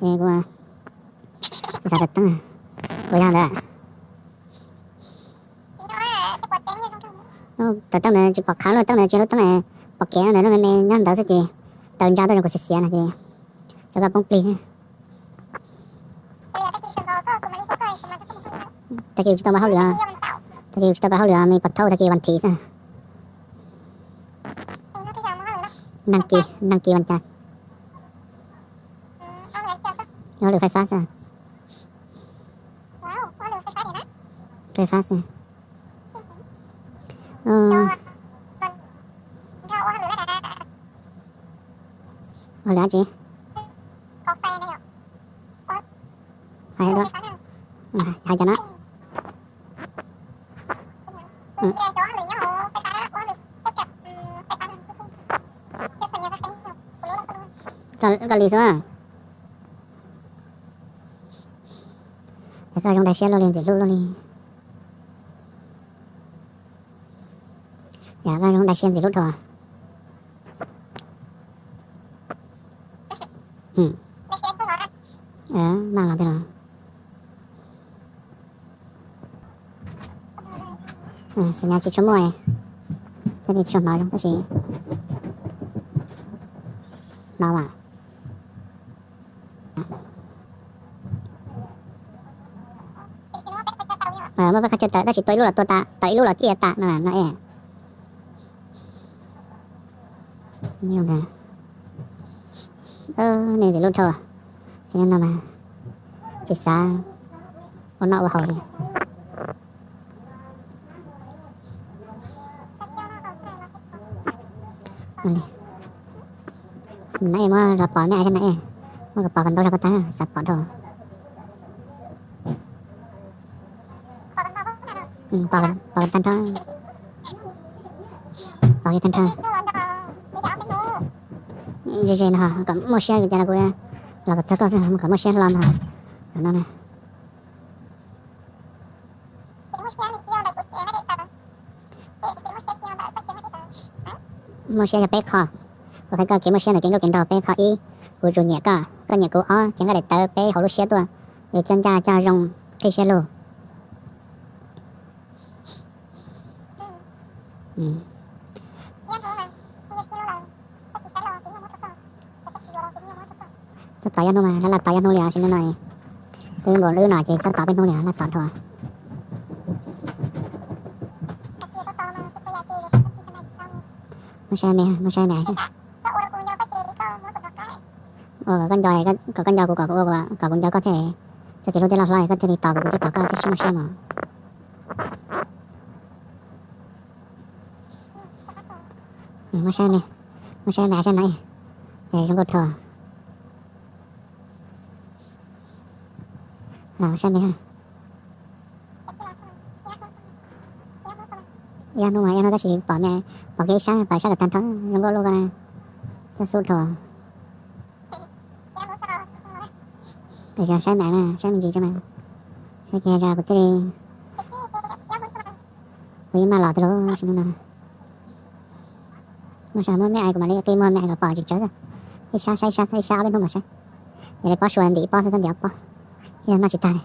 Kuv xav tawm teeb, ua yog ntawd. Tawm teeb ntawd tsis pom qhab lub teeb ntawd, tsis lub teeb pom kev no ntawd, lub me me nyob ntawd xwb ces tawm ntsa tuaj zoo kuv xiav xiav no ces rov qab poob plig. Tag kis tsis tau pab hauj lwm, tag kis tsis tau pab hauj lwm me pov thauj tag kis vas thiv xwb. Nag kis, nag kis vas cas. Hauj lwm fais fab xwb. Fais fab xwb. Ua lwm dab tsi? Hais cov no. Koj li xwb. Yog koj zoo dai siab luaj li ntxim hlub luaj li. Yog koj zoo dai siab ntxim hlub dhau. Maj los tiag los. Xim nyas tsis tshua muaj, thiaj li tsis tshua hnov zoo tab sis hnov mas. Muaj peb qhov chaw tawm tab sis tua ib lub los tua tas, tawm ib lub los ciaj tas no no es. Nej ntxim hlub dhau, no mas tsis xav ua noj ua haus li. Nab muab los pom me ais na, muab kom pom kom ntau zog kom tag, xav pom dhau. Pom tag nrho, pom tag nrho. Ze ze no kom muaj siab, cas los kuv los kom txog koj xwb, kom muaj siab hlo ntag no na. Muaj siab yog peb qho. Kuv qhia koj kev muaj siab ntawm kev nkauj kev nraug peb qho. Ib, kuv tsuas nyiam koj, koj nyiam kuv. Ob, ceev nqaij daim tawv peb hauv lub siab tuaj, yus coj ncaj coj zoo, qhib siab lug. Txoj tod yav hnub mas laj laj tod yav hnub li os, sim no no twb nkaus wb no ces txoj tod peb hnub li os, laj tod dhau. Muab saib me, muab saib me. Ua kom koj nco, kom koj nco kuv, kom kuv ua, kom kuv nco koj thiaj, txoj kev hlub thiaj loj hlob, koj thiaj li tos kuv, kuv thiaj tos koj thiab sib muaj siab mas. Muab saib me, muab saib me sab na, ces zoo nkauj dhau. Los saib me. Yav hnub mas yav hnub tab sis pom me, pom kev ib sab, pom ib sab kom tag nrho, zoo nkauj luaj koj na, txoj xub dhau. Saib me, saib me ntsis tso mas, saib ces kuv thiaj li, kuv yeej maj los tiag lauj sim no no. Muab saib muab me ais kuv mam li qi muag me ais kom pom tsis tsawg, ib sab saib ib sab, ib sab ob peb hnub mas saib. Yog li pob sua ntim pob xwb, ntim ob pob, yog noj tsis tag li.